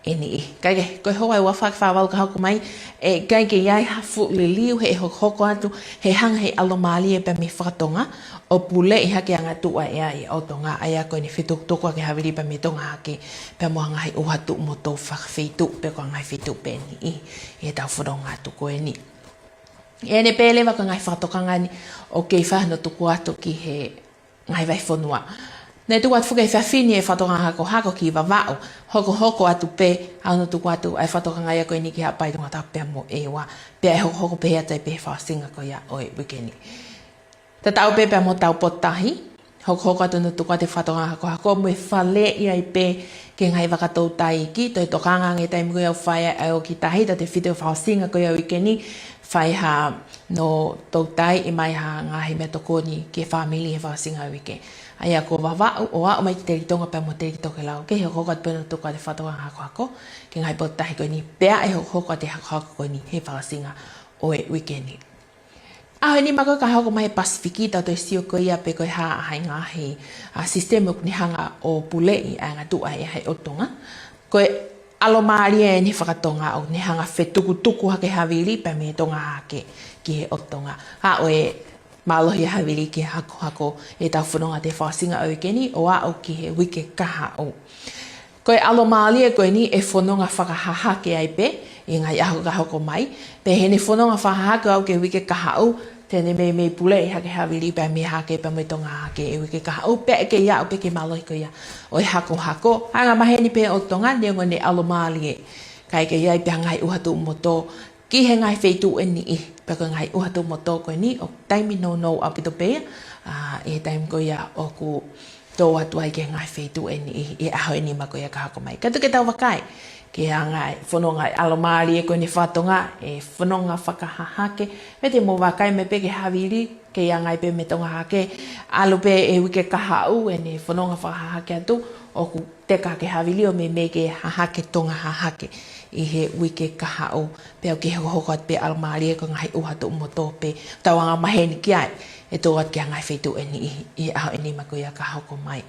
ʻe niʻihi. Kae kehe, ko e houa ʻe ua fā ki he fā valu ka hoko mai, ʻe ʻikai ke ʻi ai ha fuʻu liliu he ʻe hokohoko atu, he hanga he ʻalomālie pea mei he fakatonga ʻo puleʻi hake ʻa e anga tuʻa ʻea ʻi ʻOtu Tonga, ʻa ia ko ʻene fetukutuku hake havili pea mei he Tonga Hahake, pea mo e ngaahi ʻuha tuʻu mo tō fakafeituʻu pe ko e ngaahi feituʻu pē ʻe niʻihi ʻi heʻetau fononga atu ko ʻeni. ʻI heʻene pehē leva ko e ngaahi fakatokanga ni ʻoku kei fai hono tuku atu ki he ngaahi vahefonua. Naʻe tuku atu foki he efiafi ni e fakatokanga hakohako ki Vavaʻu, hokohoko atu pē ʻa hono tuku atu ʻa e fakatokanga ia ko ʻeni ki Haʻapai, Tongatapu pea mo ʻEua, pea ʻe hokohoko pē atu ai pē he fakaʻosinga ko ia ʻo e uike ni. Tatau pē pea mo hotau potutahi, hokohoko atu hono tuku atu e fakatokanga hakohako mo e faleʻi ai pē ki he ngaahi vaka toutai iiki. Toe tokanga ange he taimi ko ia ʻoku fai ai ʻa e ō ki tahi, tautefito he fakaʻosinga ko ia ʻo e uike ni, fai hano toutai, ʻomai ha ngaahi meʻatokoni ki he fāmili he fakaʻosinga ʻo e uike. ʻA ia ko Vavaʻu ʻo aʻu mai ki Telitonga pea mo Telitokelau, ke hokohoko atu pē hono tuku atu e fakatokanga hakohako ki he ngaahi potutahi ko ʻeni, pea ʻe hokohoko atu e hakohako ko ʻeni he fakaʻosinga ʻo e uike ni. ʻAho ʻe nima ko ē ka hoko mai he Pasifiki, tau toe sio ko ia pe ko e hā ʻa e ngaahi, ʻa, sisitemi ʻoku ne hanga ʻo puleʻi ʻa e anga tuʻa ʻea ʻi ʻOtu Tonga. Ko e ʻalomālie ʻeni fakatonga ʻoku ne hanga fetukutuku hake havili pea mei he Tonga Hahake ki he ʻOtu Tonga. Ka ʻoku mālohi ʻa havili ki he hakohako ʻetau fononga atu he fakaʻosinga ʻo e uike ni ʻo aʻu ki he uike kahaʻu. Ko e ʻalomālie ko ʻeni ʻe fononga fakahahake ai pē ʻi he ngaahi ʻaho ka hoko mai. Pea ʻi heʻene fononga fakahahake ʻo aʻu ki he uike kahaʻu, te ne meimei puleʻi hake havili pea mei he Hahake pea mei he Tonga Hahake he uike kahaʻu, pea ʻe kei aʻu pē ki he mālohi ko ia ʻo e hakohako. Angamaheni pē ʻOtu Tonga neongo ʻene ʻalomālie, kae kei ʻi ai pē ha ngaahi ʻuha tuʻu mo tō ki he ngaahi feituʻu ʻe niʻihi, pea ko e ngaahi ʻuha tuʻu mo tō ko ʻeni ʻoku taimi nounou ʻaupito pē ia, ʻa, ʻi he taimi ko ia ʻoku tō atu ai ki he ngaahi feituʻu ʻe niʻihi ʻi he ʻaho ʻe nima ko ia ka hoko mai. Ka tuku ke tau vakai ki he anga e fononga ʻa e ʻalomālie ko ʻeni fakatonga, ʻe fononga fakahahake, pea te mou vakai mai pē ki he havili, kei ʻangai pē mei he Tonga Hahake, ʻalu pē he uike kahaʻu ʻene fononga fakahahake atu, ʻoku teka hake havili ʻo meimei ke hahake Tonga Hahake ʻi he uike kahaʻu, pea ʻoku kei hokohoko atu pē ʻalomālie ko e ngaahi ʻuha tuʻu mo tō pē, tau angamaheni ki ai, ʻe tō atu ki he ngaahi feituʻu ʻe niʻihi ʻi he ʻaho ʻe nima ko ia ka hoko mai.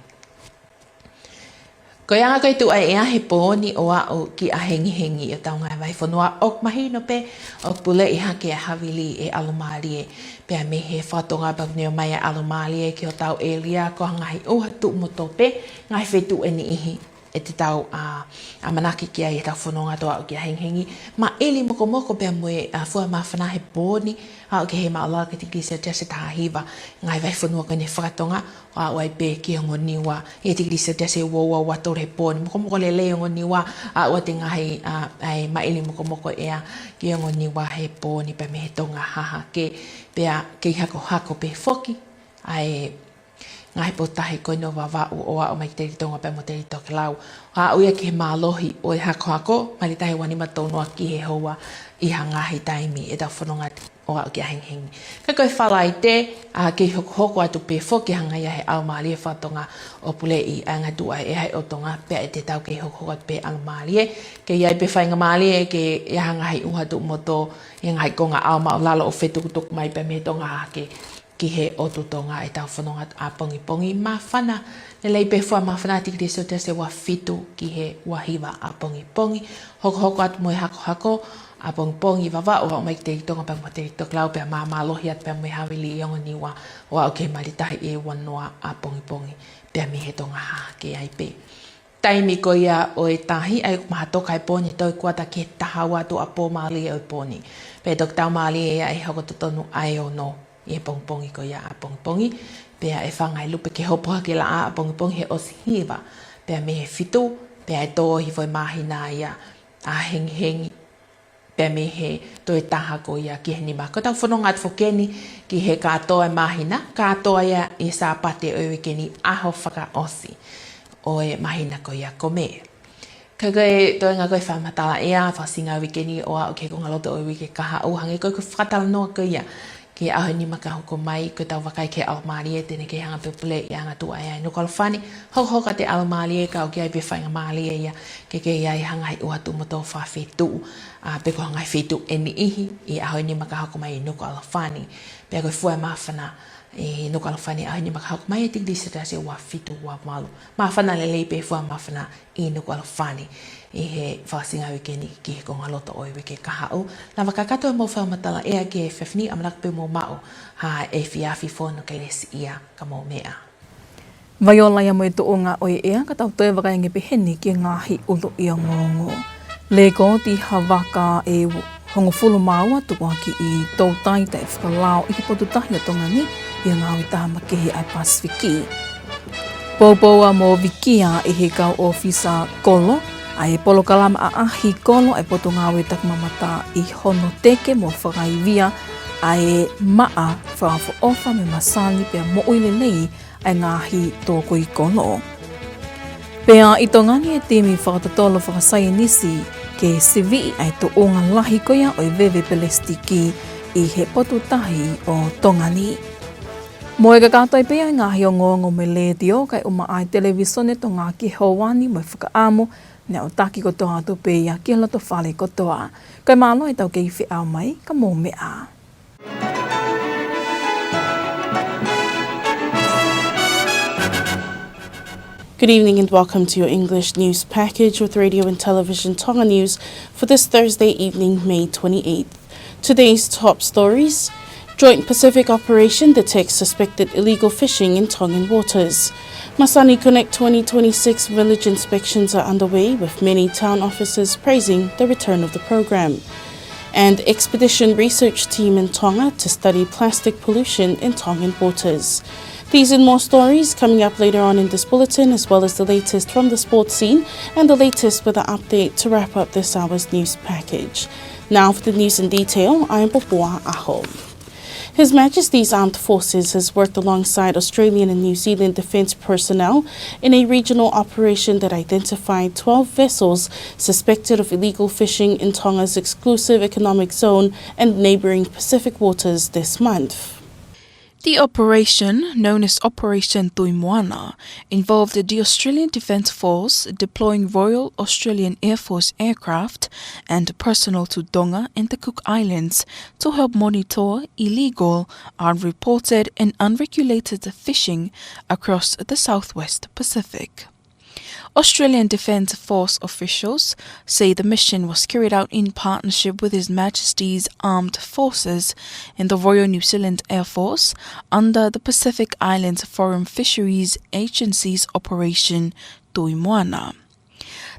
Ko e anga ko ē tuʻa ʻea he pō ni ʻo aʻu ki ʻahengihengi ʻi hotau ngaahi vahefonua, ʻoku mahino pē ʻoku puleʻi hake ʻa e havili ʻe he ʻalomālie, pea mei he fakatonga pea ʻoku ne ʻomai ʻa e ʻalomālie ki hotau ʻēlia ko e ngaahi ʻuha tuʻu mo tō pē, ngaahi feituʻu ʻe niʻihi ʻe te tau, ʻa, ʻamanaki ki ai heʻetau fononga atu ʻo aʻu ki ʻahengihengi. Māʻili mokomoko pea mo e, ʻa, fua māfana he pō ni, aʻu ki he māʻulalo ki he tikilī selesiasi ʻe taha hiva, ngaahi vahefonua ko ʻeni fakatonga, ʻo aʻu ai pē ki he ongo Niua, ʻi he tikilī selesiasi ʻe ua ua ua tolu he pō ni, mokomoko lelei ongo Niua, aʻu atu e ngaahi, ʻa, ʻa e māʻili mokomoko ʻea ki he ongo Niua he pō ni pea mei he Tonga Hahake, pea kei hakohako pē foki ʻa e ngaahi potutahi ko ʻeni ʻo Vavaʻu ʻo aʻu mai ki Telitonga pea mo Telitokelau. ʻO aʻu ia ki he mālohi ʻo e hakohako, mali tahi ua nima tonu noa ki he houa ʻi ha ngaahi taimi ʻetau fononga atu ʻo aʻu ki ʻahengihengi. Ka ko e Falaite, ʻa, kei hokohoko atu pē foki hangē ia he ʻalomālie fakatonga ʻo puleʻi ʻa e anga tuʻa ʻea ʻi ʻOtu Tonga, pea ʻe te tau kei hokohoko atu pē ʻalomālie. Kei ʻi ai pē faingamālie ke ʻi ai ha ngaahi ʻuha tuʻu mo tō ʻi he ngaahi konga ʻao māʻulalo ʻo fetukutuku mai pea mei he Tonga Hahake ki he ʻOtu Tonga ʻetau fononga atu ʻapongipongi. Māfana, lelei pē fua māfana, tikilī selesiasi ʻe ua fitu ki he ua hiva ʻapongipongi. Hokohoko atu mo e hakohako ʻapongipongi ʻi Vavaʻu ʻo aʻu mai ki Telitonga pea mo Telitokelau, pea māmālohi atu pea mo e havili ʻi ongo Niua ʻo aʻu ki he mali tahi ʻe ua noa ʻapongipongi pea mei he Tonga Hahake ai pē. taimi ko ia ʻo e tahi, ʻa ia ʻoku mahatoka e pō ni ʻe toe kuata ki he taha ua tuʻuapō mālie ʻo e pō ni. Pea toki tau mālie ia ʻi he hoko totonu ʻa e ono ʻi he pongipongi ko ia ʻapongipongi. Pea ʻe fanga e lupe ke hopo hake laʻā ʻapongipongi he ʻosi hiva. Pea mei he fitu, pea ʻe tō hifo e māhina ia ʻa hengihengi. Pea mei he toe taha ko ia ki he nima. Ko ʻetau fononga atu foki eni ki he kātoa e māhina, kātoa ia ʻi he Sāpate ʻo e uike ni, ʻaho fakaʻosi ʻo e māhina ko ia ko Mē. Ka ko e toenga ko e fakamatala ʻea, fakaʻosinga uike ni ʻo aʻu ki he konga loto ʻo e uike kahaʻu, hangē ko e fakatalanoa ko ia ki he ʻaho ʻe nima ka hoko mai, ko ʻetau vakai ki he ʻalomālie, te ne kei hanga pē ʻo puleʻi ʻa e angatuʻu ʻa e Nukuʻalofa ni, hokohoko atu e ʻalomālie ka ʻoku ʻi ai pē faingamālie ia ke kei ʻi ai ha ngaahi ʻuha tuʻu mo tō fakafeituʻu, ʻa, pe ko ha ngaahi feituʻu ʻe niʻihi ʻi he ʻaho ʻe nima ka hoko mai ʻi Nukuʻalofa ni. Pea ko e fua māfana ʻi Nukuʻalofa ni ʻaho ʻe nima ka hoko mai ʻe tikilī sētasiasi ua fitu, ua valu. Māfana lelei pē fua māfana ʻi Nukuʻalofa ni ʻi he fakaʻosinga uike ni ki he konga loto ʻo e uike kahaʻu. Lava kakato e mau fakamatala ʻea ki he efiafi ni, ʻamanaki pē ʻe mou maʻu ha efiafi fono kelesiʻia ka mou meʻa. Vai ola ia mo e tuʻunga ʻo e ʻea, ka tau toe vakai ange pē heni ki he ngaahi ʻuluʻi ongoongo. Lēkooti ha vaka ʻe hongofulu mā ua tukuakiʻi toutai taʻefakalao ʻi he potu tahi ʻo Tonga ni ʻi he ngāue taha makehe ʻa e Pasifiki. Poupou ʻa Movikia ʻe he kau ʻōfisa kolo ʻa e polokalama ʻaʻahi kolo ʻa e Potungāue Takimamata ʻi hono teke mo fakaivia ʻa e maʻa fakaʻofoʻofa mo masani pea moʻui lelei ʻa e ngaahi tō kui kolo. Pea ʻi Tonga ni e timi fakatotolo fakasaienisi ke siviʻi ʻa e tuʻunga lahi ko ia ʻo e veve pelesitiki ʻi he potu tahi ʻo Tonga ni. Mo e kakato ai pē ia e ngaahi ongoongo mei he Letiō kae ʻumaʻā e Televīsone Tonga ki he houa ni, mo e fakaʻamu ne aʻutaki kotoa atu pē ia ki he loto fale kotoa. Kae mālō e tau kei feʻao mai, ka mou meʻa. Good evening and welcome to your English news package with Radio and Television Tonga News for this Thursday evening, May twenty-eighth. Today's top stories. Joint Pacific operation detects suspected illegal fishing in Tongan waters. Masani Connect twenty twenty-six village inspections are underway, with many town officers praising the return of the program. And expedition research team in Tonga to study plastic pollution in Tongan waters. These and more stories coming up later on in this bulletin, as well as the latest from the sports scene and the latest weather update to wrap up this hour's news package. Now for the news in detail, I am Popua Aho. His Majesty's Armed Forces has worked alongside Australian and New Zealand defence personnel in a regional operation that identified twelve vessels suspected of illegal fishing in Tonga's exclusive economic zone and neighbouring Pacific waters this month. The operation, known as Operation Tuʻi Moana, involved the Australian Defence Force deploying Royal Australian Air Force aircraft and personnel to Tonga and the Cook Islands to help monitor illegal, unreported and unregulated fishing across the southwest Pacific. Australian Defence Force officials say the mission was carried out in partnership with His Majesty's Armed Forces and the Royal New Zealand Air Force under the Pacific Islands Forum Fisheries Agency's Operation Tuʻi Moana.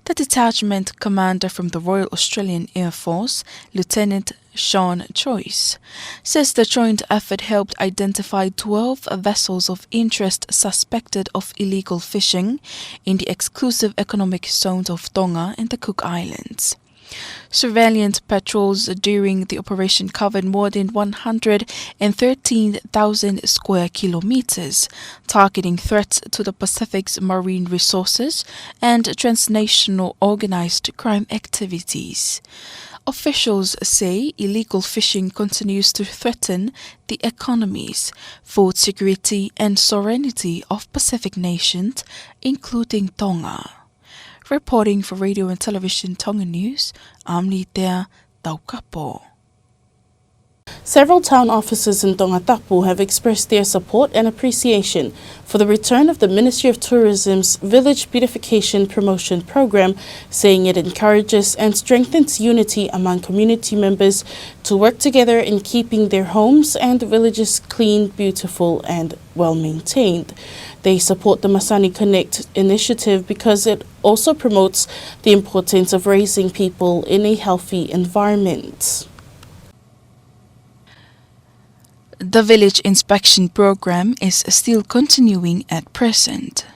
The detachment commander from the Royal Australian Air Force, Lieutenant Sean Joyce, says the joint effort helped identify twelve vessels of interest suspected of illegal fishing in the exclusive economic zones of Tonga and the Cook Islands. Surveillance patrols during the operation covered more than one hundred and thirteen thousand square kilometres, targeting threats to the Pacific's marine resources and transnational organised crime activities. Officials say illegal fishing continues to threaten the economies, food security and sovereignty of Pacific nations, including Tonga. Reporting for Radio and Television Tonga News, I'm Litea Taukapo. Several town officers in Tongatapu have expressed their support and appreciation for the return of the Ministry of Tourism's Village Beautification Promotion Program, saying it encourages and strengthens unity among community members to work together in keeping their homes and villages clean, beautiful and well maintained. They support the Masani Connect initiative because it also promotes the importance of raising people in a healthy environment. The village inspection program is still continuing at present.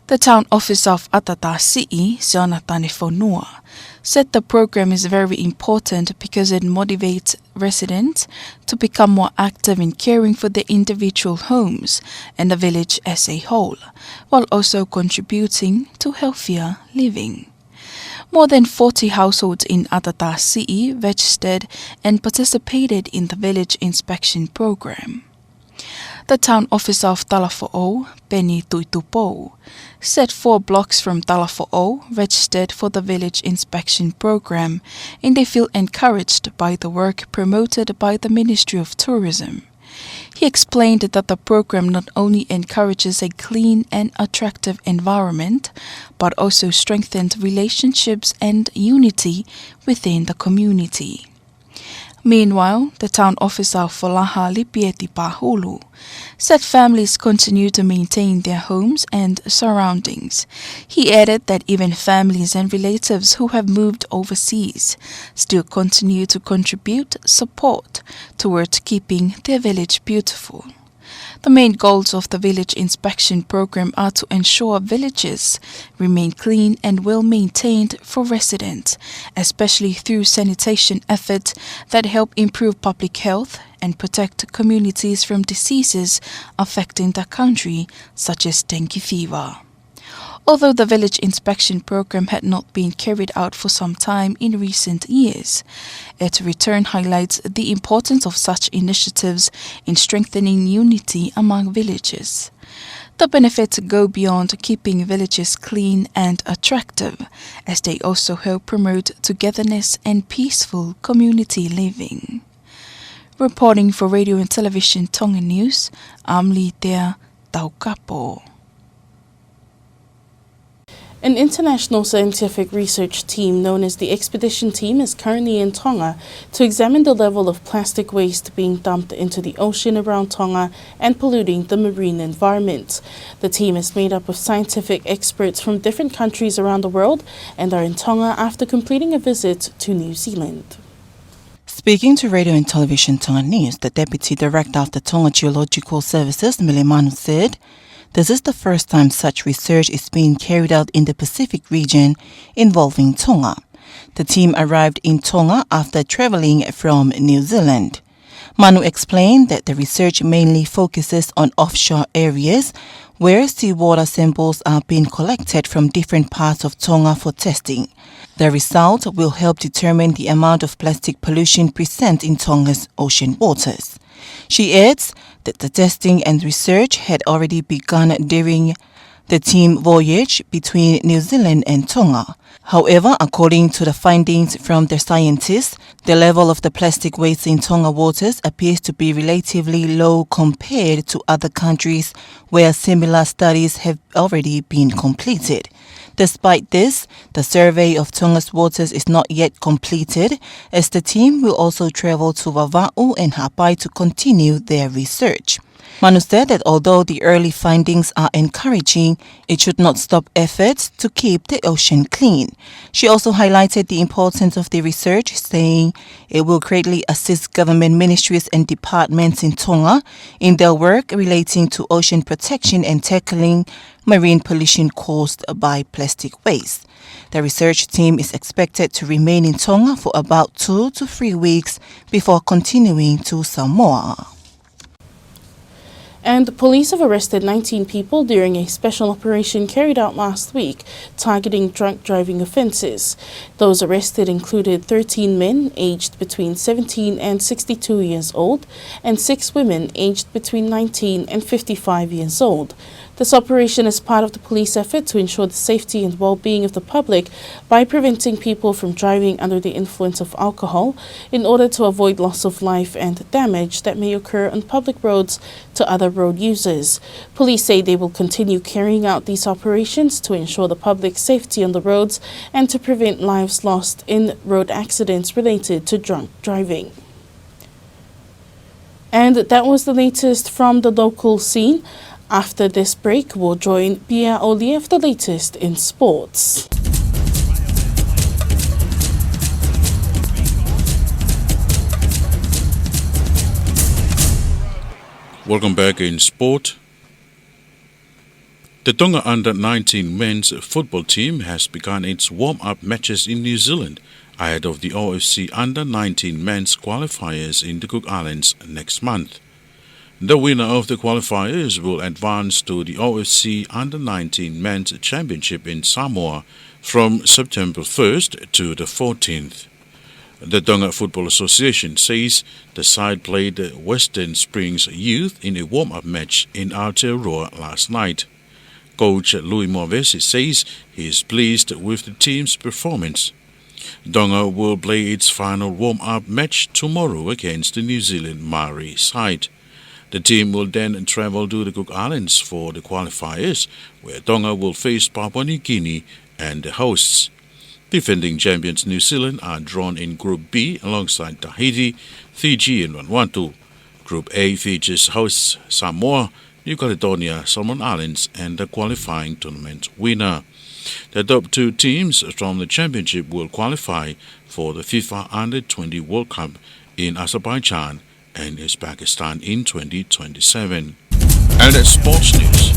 The town officer of ʻAtatasiʻi, Jonathan Fonua, said the program is very important because it motivates residents to become more active in caring for their individual homes and the village as a whole, while also contributing to healthier living. More than forty households in ʻAtatasiʻi registered and participated in the village inspection program. The town officer of Talafoʻou, Penny Tuitupou, said four blocks from Talafoʻou registered for the village inspection program, and they feel encouraged by the work promoted by the Ministry of Tourism. He explained that the program not only encourages a clean and attractive environment, but also strengthened relationships and unity within the community. Meanwhile, the town officer, Folaha Lipieti Pahulu, said families continue to maintain their homes and surroundings. He added that even families and relatives who have moved overseas still continue to contribute support towards keeping their village beautiful. The main goals of the village inspection program are to ensure villages remain clean and well maintained for residents, especially through sanitation efforts that help improve public health and protect communities from diseases affecting the country, such as dengue fever. Although the village inspection program had not been carried out for some time in recent years, its return highlights the importance of such initiatives in strengthening unity among villages. The benefits go beyond keeping villages clean and attractive, as they also help promote togetherness and peaceful community living. Reporting for Radio and Television Tonga News, I'm Litea Taukapo. An international scientific research team known as the Expedition Team is currently in Tonga to examine the level of plastic waste being dumped into the ocean around Tonga and polluting the marine environment. The team is made up of scientific experts from different countries around the world and are in Tonga after completing a visit to New Zealand. Speaking to Radio and Television Tonga News, the Deputy Director of the Tonga Geological Services, Mele Manu, said this is the first time such research is being carried out in the Pacific region involving Tonga. The team arrived in Tonga after travelling from New Zealand. Manu explained that the research mainly focuses on offshore areas where seawater samples are being collected from different parts of Tonga for testing. The result will help determine the amount of plastic pollution present in Tonga's ocean waters. She adds that the testing and research had already begun during the team voyage between New Zealand and Tonga. However, according to the findings from the scientists, the level of the plastic waste in Tonga waters appears to be relatively low compared to other countries where similar studies have already been completed. Despite this, the survey of Tonga's waters is not yet completed, as the team will also travel to Vavaʻu and Haʻapai to continue their research. Manu said that although the early findings are encouraging, it should not stop efforts to keep the ocean clean. She also highlighted the importance of the research, saying it will greatly assist government ministries and departments in Tonga in their work relating to ocean protection and tackling marine pollution caused by plastic waste. The research team is expected to remain in Tonga for about two to three weeks before continuing to Samoa. And the police have arrested nineteen people during a special operation carried out last week targeting drunk driving offences. Those arrested included thirteen men aged between seventeen and sixty-two years old and six women aged between nineteen and fifty-five years old. This operation is part of the police effort to ensure the safety and well-being of the public by preventing people from driving under the influence of alcohol in order to avoid loss of life and damage that may occur on public roads to other road users. Police say they will continue carrying out these operations to ensure the public safety on the roads and to prevent lives lost in road accidents related to drunk driving. And that was the latest from the local scene. After this break, we'll join Pia Olie for the latest in sports. Welcome back in sport. The Tonga under nineteen men's football team has begun its warm-up matches in New Zealand ahead of the O F C under nineteen men's qualifiers in the Cook Islands next month. The winner of the qualifiers will advance to the O F C under nineteen men's championship in Samoa from September first to the fourteenth. The Tonga Football Association says the side played Western Springs Youth in a warm-up match in Aotearoa last night. Coach Lui Moavesi says he is pleased with the team's performance. Tonga will play its final warm-up match tomorrow against the New Zealand Māori side. The team will then travel to the Cook Islands for the qualifiers, where Tonga will face Papua New Guinea and the hosts. Defending champions New Zealand are drawn in Group B alongside Tahiti, Fiji, and Vanuatu. Group A features hosts Samoa, New Caledonia, Solomon Islands, and the qualifying tournament winner. The top two teams from the championship will qualify for the FIFA Under twenty World Cup in Azerbaijan and Uzbekistan in twenty twenty-seven. And that's sports news.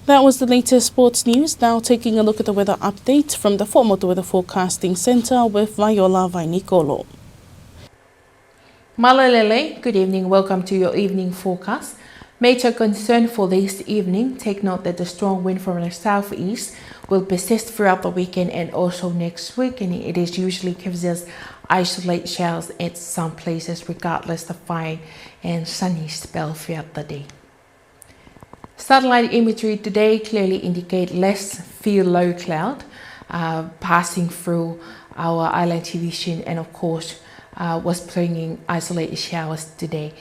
That was the latest sports news. Now taking a look at the weather update from the Fuaʻamotu Weather Forecasting Centre with Viola Vainikolo. Mālō e lelei, good evening, welcome to your evening forecast. Major concern for this evening, take note that the strong wind from the southeast will persist throughout the weekend and also next week, and it is usually gives us isolated showers at some places, regardless the fine and sunny spell throughout the day. Satellite imagery today clearly indicate less few low cloud, uh, passing through our island division and, of course, uh, was bringing isolated showers today.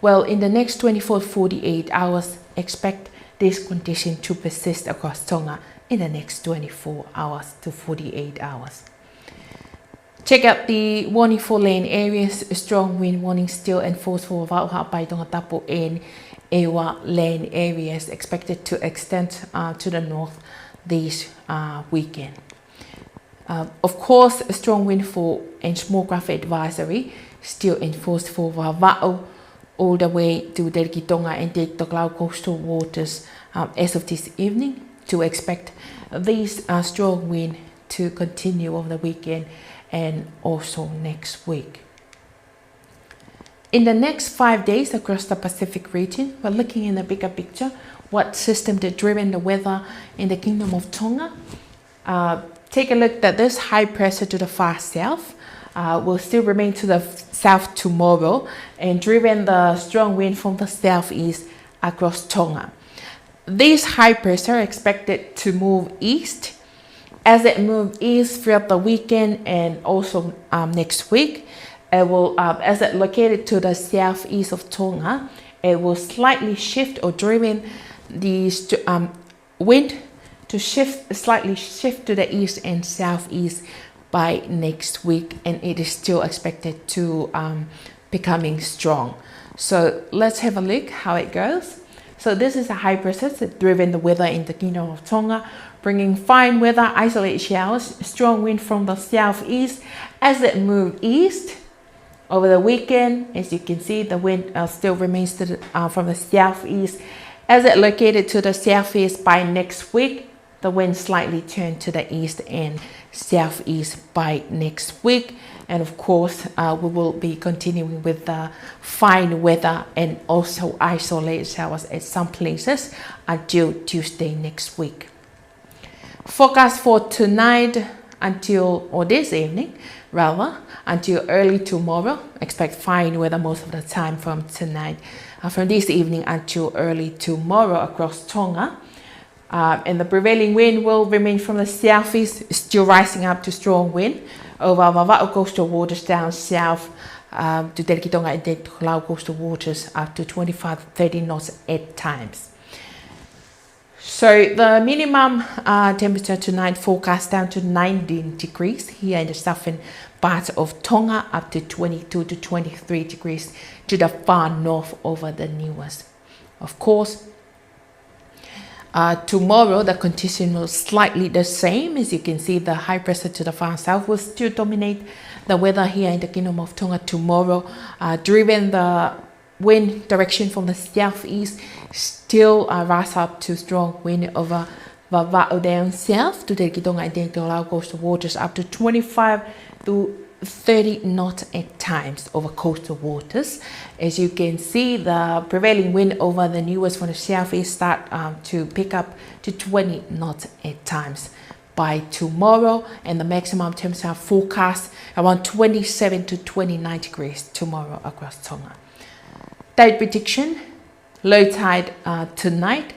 Well, in the next twenty-four, forty-eight hours, expect this condition to persist across Tonga in the next twenty-four hours to forty-eight hours. Check out the warning for land areas. Strong wind warning still in force for Vavaʻu, Haʻapai, Tongatapu and ʻEua land areas expected to extend, uh, to the north this, uh, weekend. Uh, of course, strong wind for and small craft advisory still in force for Vavaʻu all the way to Telekitonga and Teleki Tokelau coastal waters, um, as of this evening. To expect these, uh, strong wind to continue over the weekend and also next week. In the next five days across the Pacific region, we're looking in the bigger picture, what system that driven the weather in the Kingdom of Tonga. Uh, take a look that this high pressure to the far south, uh, will still remain to the f-, south tomorrow and driven the strong wind from the southeast across Tonga. This high pressure expected to move east. As it moves east throughout the weekend and also, um, next week, it will, um, as it located to the southeast of Tonga, it will slightly shift or driven the st-, um, wind to shift, slightly shift to the east and southeast by next week, and it is still expected to, um, becoming strong. So let's have a look how it goes. So this is a high pressure that driven the weather in the Kingdom of Tonga, bringing fine weather, isolated showers, strong wind from the southeast. As it move east over the weekend, as you can see, the wind, uh, still remains to the, uh, from the southeast. As it located to the southeast by next week, the wind slightly turn to the east and southeast by next week. And of course, uh, we will be continuing with the fine weather and also isolated showers at some places until Tuesday next week. Forecast for tonight until, or this evening, rather, until early tomorrow. Expect fine weather most of the time from tonight, uh, from this evening until early tomorrow across Tonga. Uh, and the prevailing wind will remain from the southeast, still rising up to strong wind over Vavaʻu coastal waters down south, um, to Telekitonga and Teleki Tokelau coastal waters up to twenty-five, thirty knots at times. So the minimum, uh, temperature tonight forecast down to nineteen degrees here in the southern parts of Tonga, up to twenty-two to twenty-three degrees to the far north over the Niuas. Of course, uh, tomorrow, the condition will slightly the same. As you can see, the high pressure to the far south will still dominate the weather here in the Kingdom of Tonga tomorrow, uh, driven the wind direction from the southeast, still, uh, rise up to strong wind over Vavaʻu down south to Tanikitonga and Tanikitonga coastal waters, up to twenty-five to thirty knots at times over coastal waters. As you can see, the prevailing wind over the Niuas from the southeast start, um, to pick up to twenty knots at times by tomorrow, and the maximum temperature forecast around twenty-seven to twenty-nine degrees tomorrow across Tonga. Tide prediction: low tide, uh, tonight,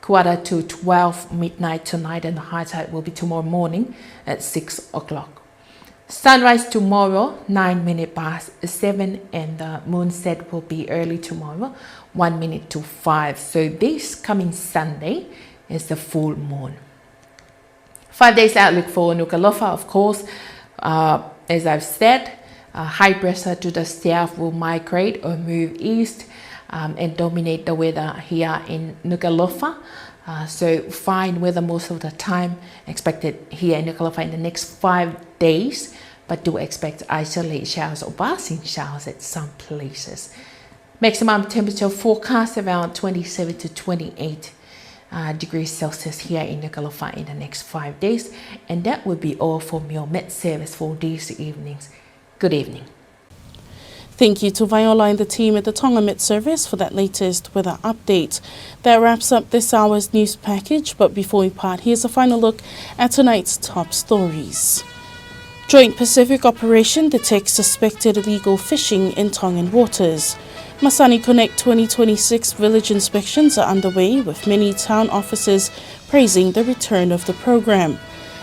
quarter to twelve midnight tonight, and the high tide will be tomorrow morning at six o'clock. Sunrise tomorrow, nine minutes past seven, and the moonset will be early tomorrow, one minute to five. So this coming Sunday is the full moon. Five days outlook for Nukuʻalofa, of course. Uh, as I've said, uh, high pressure to the south will migrate or move east, um, and dominate the weather here in Nukuʻalofa. Uh, so fine weather most of the time expected here in Nukuʻalofa in the next five days, but do expect isolated showers or passing showers at some places. Maximum temperature forecast around twenty-seven to twenty-eight, uh, degrees Celsius here in Nukuʻalofa in the next five days. And that will be all from your Met Service for these evenings. Good evening. Thank you to Viola and the team at the Tonga Met Service for that latest weather update. That wraps up this hour's news package, but before we part, here's a final look at tonight's top stories. Joint Pacific operation detects suspected illegal fishing in Tongan waters. Masani Connect twenty twenty-six village inspections are underway, with many town officers praising the return of the program.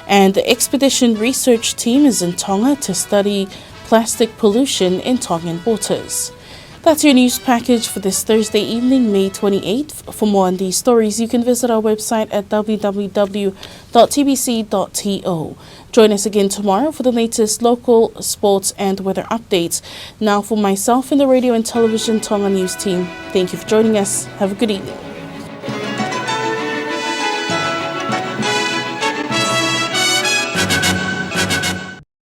And the expedition research team is in Tonga to study plastic pollution in Tongan waters. That's your news package for this Thursday evening, May twenty-eighth. For more on these stories, you can visit our website at w w w dot t b c dot t o. Join us again tomorrow for the latest local, sports, and weather updates. Now, for myself and the Radio and Television Tonga News team, thank you for joining us. Have a good evening.